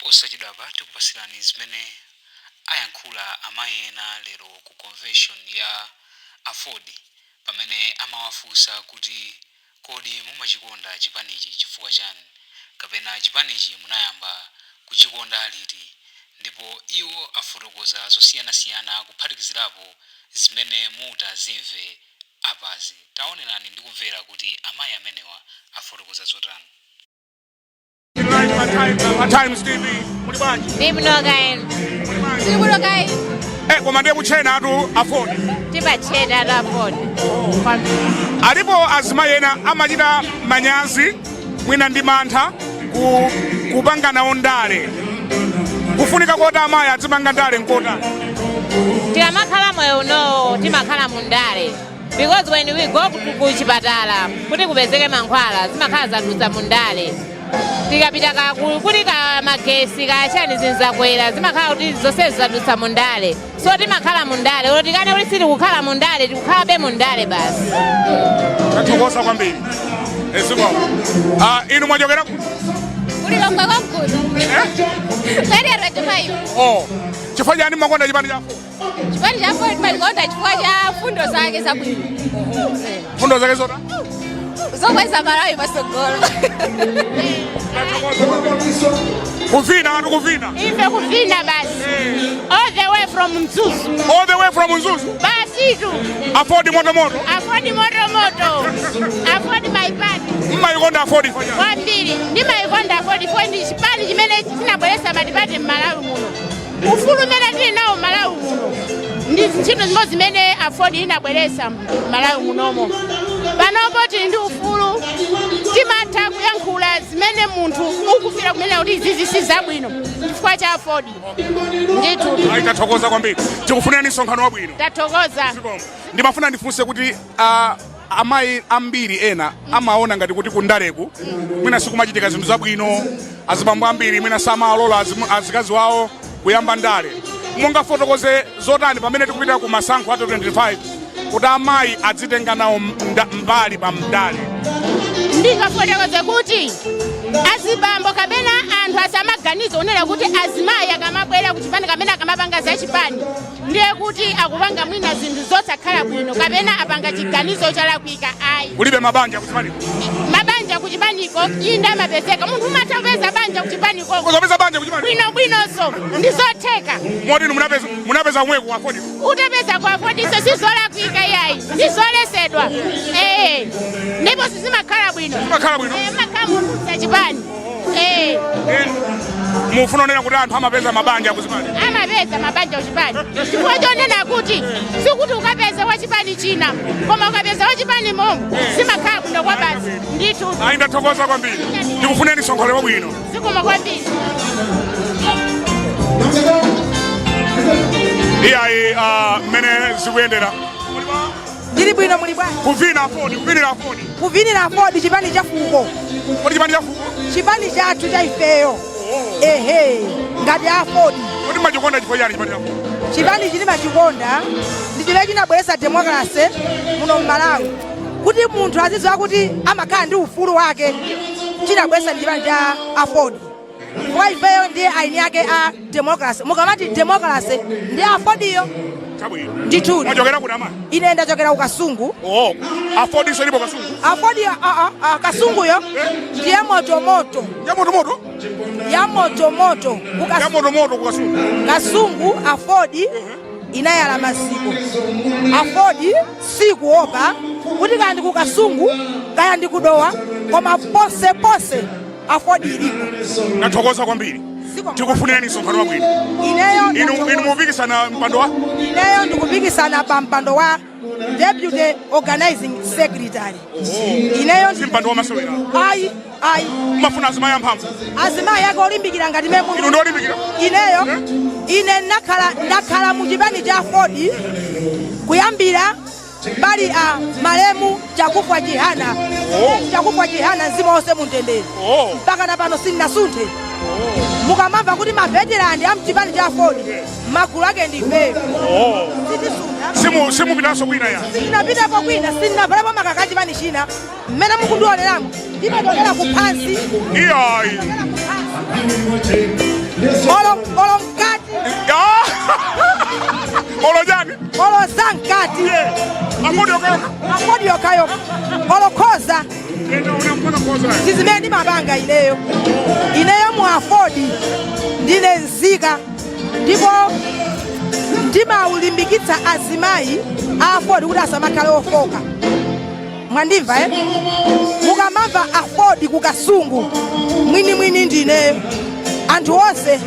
Posachedwapa tikupatsirani zimene ayankhula amayi ena lero ku convention ya aford pamene amawafunsa kuti kodi mumachikonda chipanichi chifukwa chani kapena chipanichi munayamba kuchikonda liti, ndipo iwo afotokoza zosiyanasiyana kuphatikizirapo zimene mutazimve apazi. Taonerani ndi kumvera kuti amayi amenewa afotokoza zotani. Pa Times TV, muli bwanji? Ndibwino kaeni. Ndibwino kaeni. Eh, koma ndiye kutchena atu aford. Timatchena atu aford. Alipo azimayi ena amachita manyazi mwina ndi mantha kupanga nawo ndale. Kufunika koti amayi adzipanga ndale nkotani? Tikamakhala moyo unowo timakhala mu ndale. Because when we go ku chipatala kuti kupezeke mankhwala zimakhala zadutsa mu ndale. Tikapita ka kuti ka magesi ka chani zinzakwera zimakhala kuti zonse zadutsa mu ndale. So timakhala mu ndale. Olo tikane kuti sitikukhala mu ndale tikukhalabe mu ndale basi. Tathokoza kwambiri. Zikomo. Ah, inu mwachokera ku Ku Lilongwe konkuno. Area 25. Oh. Chifukwa chani mumakonda chipani cha Aford? Chipani cha Aford timachikonda chifukwa cha fundo zake zabwino. Fundo zake zota? Zokweza Malawi patsogolo. Kuvina anthu kuvina. Ife kuvina basi. All the way from Mzuzu. All the way from Mzuzu. Basitu. Aford moto moto. Aford moto moto. Aford my party. Mmayikonda Aford chifukwa chani? Kwambiri. Ndimayikonda Aford chifukwa ndi chipani chimene chinabweretsa multiparty m'Malawi muno. Ufulu umene tili nawo m'Malawi muno ndi ntchito zimodzi zimene Aford inabweretsa m'Malawi munomo. Panopo tili ndi ufulu, timatha kuyankhula zimene munthu ukufira kumene kuti izizi si zabwino chifukwa cha Aford. Ndithu. Ayi, tathokoza kwambiri. Tikufunirani msonkhano wabwino. Tathokoza. Zikomo. Ndimafuna ndifunse kuti amayi ambiri ena amaona ngati kuti kundaleku mwina sikumachitika zinthu zabwino, azibambo ambiri mwina samalola azikazi wawo kuyamba ndale. Mungafotokoze zotani pamene tikupita ku masankho a 2025 kuti amayi adzitenga nawo mbali pa ndale? Ndingafotokoze kuti azibambo kapena anthu asamaganize kunena kuti azimayi akamabwera kuchipani kapena akamapanga za chipani ndiye kuti akupanga mwina zinthu zosakhala bwino kapena apanga chiganizo cholakwika, ayi. Kulibe mabanja kuchipaniko? Mabanja kuchipaniko inde amapezeka. Munthu umatha kupeza banja kuchipaniko. Kupeza banja kuchipaniko? Bwino bwinonso, ndizotheka. Moti inu munapeza kumweko ku Aford? Utapeza ku Afordinso sizolakwika iyayi, ndizoletsedwa, eh, ndipo sizimakhala bwino. Zimakhala bwino? Eh, makhala mukusa chipani, eh. Eh, mufuna kunena kuti anthu amapeza mabanja kuchipani? Amapeza mabanja kuchipani chifukwa chonena kuti sikuti ukapeza wachipani china, koma ukapeza wachipani momo zimakhala bwino kwa basi ndithu. Ayi, ndathokoza kwambiri, ndikufuneni msonkhano wabwino. Zikomo kwambiri. Iyayi, mmene zikuyendera? Ndili bwino, muli bwanji? Kuvina Aford, kuvinira Aford. Kuvinira Aford, chipani cha fuko. Kodi chipani cha fuko? Chipani chathu cha ifeyo, ehe, ngati Aford. Kodi machikonda chifukwa chani chipani cha Aford? Chipani chili machikonda ndi chimene chinabweretsa democracy muno mMalawi, kuti munthu azidziwa kuti amakhala ndi ufulu wake. Chinabweretsa ndi chipani cha Aford, kwa ifeyo ndiye aini ake a democracy. Mukamati democracy ndi Afordiyo. Chabwino. Ndithudi. Mwachokera kuti, amayi? Ine ndachokera ku Kasungu. Oh, Afordinso ilipo Kasungu? Aford Kasunguyo ndiye motomoto. Ya motomoto? Ya motomoto. Ya motomoto ku Kasungu. Kasungu Aford inayala maziko. Aford sikuopa kuti kaya ndi ku Kasungu kaya ndi kuDowa, koma ponse ponse Aford ilipo. Ndathokoza kwambiri. Tikufunirani msonkhano wabwino. Ineyo Inu mupikisana mpando wa? Ineyo ndikupikisana pa mpando wa deputy organizing secretary. Ineyo Si mpando wa masewera. Ayi, ayi. Mumafuna azimayi amphamvu. Azimayi ake olimbikira ngati memu. Inu ndi olimbikira? Ineyo ine ndakhala mu chipani cha Aford kuyambira pali a malemu Chakufwa Chihana. Chakufwa Chihana, mzimu wonse mumtendere. Mpaka na pano sindinasunthe. Mukamamva kuti maveterani a mchipani cha Aford, magulu ake ndifeyo. Sitisuntha. Simupitanso kwina ya? Sindinapitapo kwina, sindinavalepo makaka chipani china. Mmene mukundioneramo, ndimachokera ku phansi. Iyayi. Ndimachokera ku phansi. Olo olo mkati. Ah! Olo chani? Olo za mkati. AFORD yokayoka. AFORD yokayoka, olo khoza. Ena una mpaka khoza. Zimene ndimapanga ineyo, ineyo mu AFORD ndine nzika, ndipo ndimaulimbikitsa azimayi a AFORD kuti asamakhale ofoka. Mwandimva, eh? Mukamamva AFORD kuKasungu, mwinimwini ndineyo. Anthu onse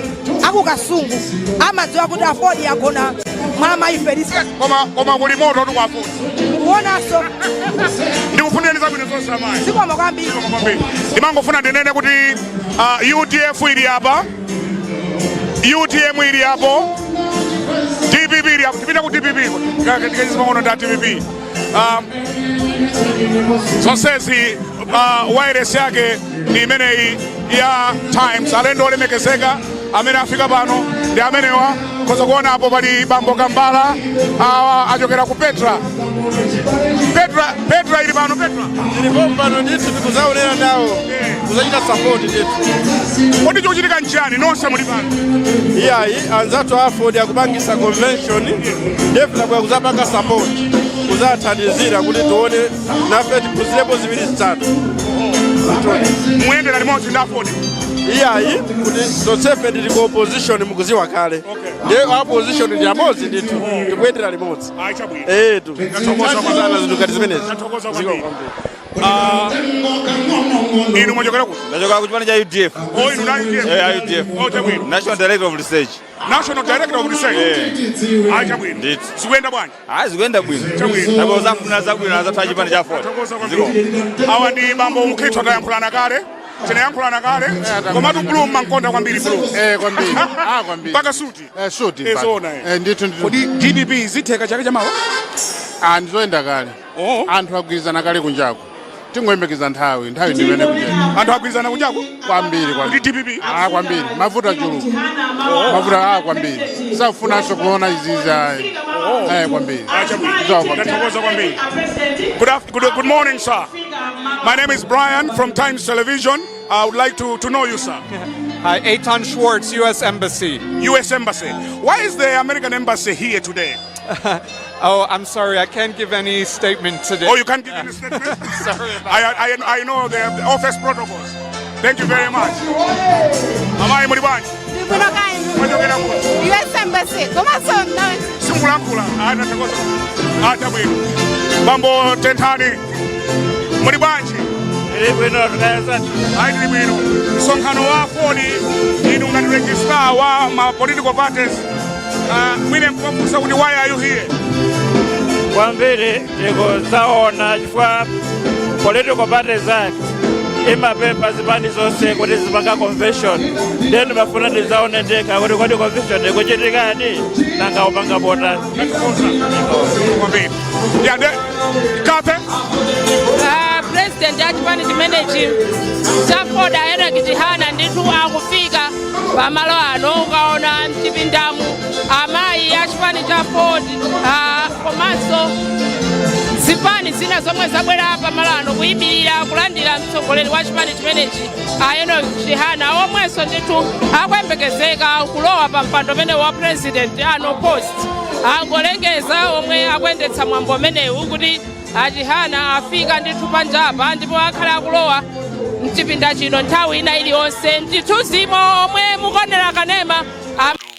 akuKasungu amadziwa kuti AFORD agona mwa mayi Felisa. Koma kuli moto tu kwa AFORD. Mukuonanso. Ndikufunireni zabwino zonse, amayi. Zikomo kwambiri. Kwambiri. Ndimangofuna ndinene kuti UDF ili apa, UTM ili apo, DPP ili apo. Tipita ku DPP, tikachisa pang'ono nda DPP. Zonsezi wireless yake ndi imeneyi ya Times. Alendo olemekezeka amene afika pano ndi amenewa. Khoza kuona apo pali bambo Kambala, awa achokera ku Petra. Petra, Petra ili pano, Petra. Tilipo pano ndithu, tikuzaonera nawo, kuzachita support ndithu. Kodi chikuchitika nchiyani nonse muli pano? Iyayi, anzathu a AFORD akupangisa convention, ndiye kuzapanga support, kuzathandizira kuti tione nafe, tiphunzirepo ziwiri zitatu. Muyendera limodzi ndi AFORD? Iyayi, kuti tonsefe tili ku opposition, mukuziwa kale. Ndiye opposition ndi amodzi ndithu, tikuyendera limodzi. Ayi, chabwino. Etu. Tathokoza kwambiri. Sana zinthu ngati zimenezi. Tathokoza kwambiri. Inu mwachokera kuti? Ndachoka ku chipani cha UDF. Oh, inu na UDF? Eh, UDF. Oh, chabwino. National Director of Research. National Director of Research. Ayi, chabwino. Ndithu. Zikuyenda bwanji? Ah, zikuyenda bwino. Chabwino. Ndipo zafuna zabwino azathu chipani cha AFORD. Tathokoza kwambiri. Awa ndi bambo Mkhitho, tayankhulana kale, tinayankhulana kale. Komatu blue mankonda kwambiri, blue. Eh, kwambiri. Ah, kwambiri. Mpaka suti. Eh, suti. Eh, Mpaka. zoona, eh. Eh, ndithu ndithu. Kodi DPP zitheka chaka chamawa? Ah, ndizoyenda kale. Oh. Anthu agwirizana kale kunjaku. Tingoyembekeza nthawi, nthawi ndimene kujeni. Anthu agwirizana kunjaku? Kwambiri, kwambiri. Kuti DPP? Ah, kwambiri. Mavuto achuluka. Mavuto, ah, kwambiri. Safunanso kuona izizi ayi. Eh, kwambiri. Ah, chabwino. Zowa kwambiri. Tathokoza kwambiri. Good morning, sir. My name is Brian from Times Television. I would like to know you, sir. Hi, Eitan Schwartz, U.S. Embassy. U.S. Embassy. Why is the American Embassy here today? Oh, I'm sorry, I can't give any statement today. Oh, you can't give any statement? Sorry about I know the office protocols. Thank you very much. Amayi, muli bwanji? Ndibwino kani. Mwachokera kuti? US Embassy komanso. Simukulankhula. Ah, tathokoza. Ah, chabwino. Bambo Tenthani, muli bwanji? Tili bwino, tukayesa. Ayi, tili bwino. Msonkhano wa AFORD, inu ngati registrar wa ma political parties, mwine nkuwafunsa kuti why are you here? Kwambiri tikuzaona chifukwa Political Parties Act imapempha zipani zonse kuti zipanga convention. Then mafuna ndizaone ndekha kuti kodi convention ikuchitikadi, nanga upanga botani. Kwambiri. Yeah, kape. President ya chipani chimenechi cha AFORD, Enoch Chihana, ndithu akufika pamalo ano. Ukaona mchipindamu amayi a chipani cha AFORD, komanso zipani zina zomwe zabwera pamalo ano kuyimirira kulandira mtsogoleri wa chipani chimenechi, a Enoch Chihana, omwenso ndithu akuyembekezeka kulowa pa mpando umene wa president ano post. Angolengeza omwe akuyendetsa mwambo umenewu kuti aChihana afika ndithu panjapa, ndipo akhala akulowa mchipinda chino nthawi ina iliyonse. Mchithunzimo omwe mukuonera kanema.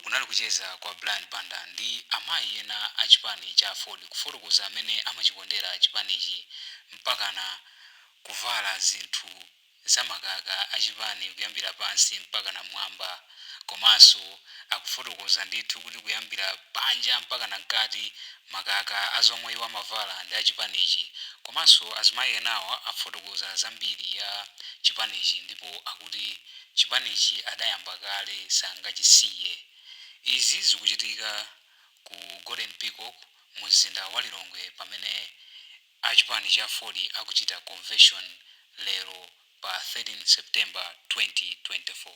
Kunali kucheza kwa Brian Banda ndi amayi ena a chipani cha AFORD, kufotokoza amene amachikondera chipanichi mpakana kuvala zinthu zamakaka achipani kuyambira pansi mpaka na mwamba. Komanso akufotokoza ndithu kuti kuyambira panja mpaka na mkati, makaka azomwe iwo amavala ndi achipanichi. Komanso azimayi enawa afotokoza zambiri ya chipanichi, ndipo akuti chipanichi adayamba kale, sangachisiye. Izi zikuchitika ku Golden Peacock mu mzinda wa Lilongwe, pamene achipani cha AFORD akuchita convention lero pa 13 September 2024.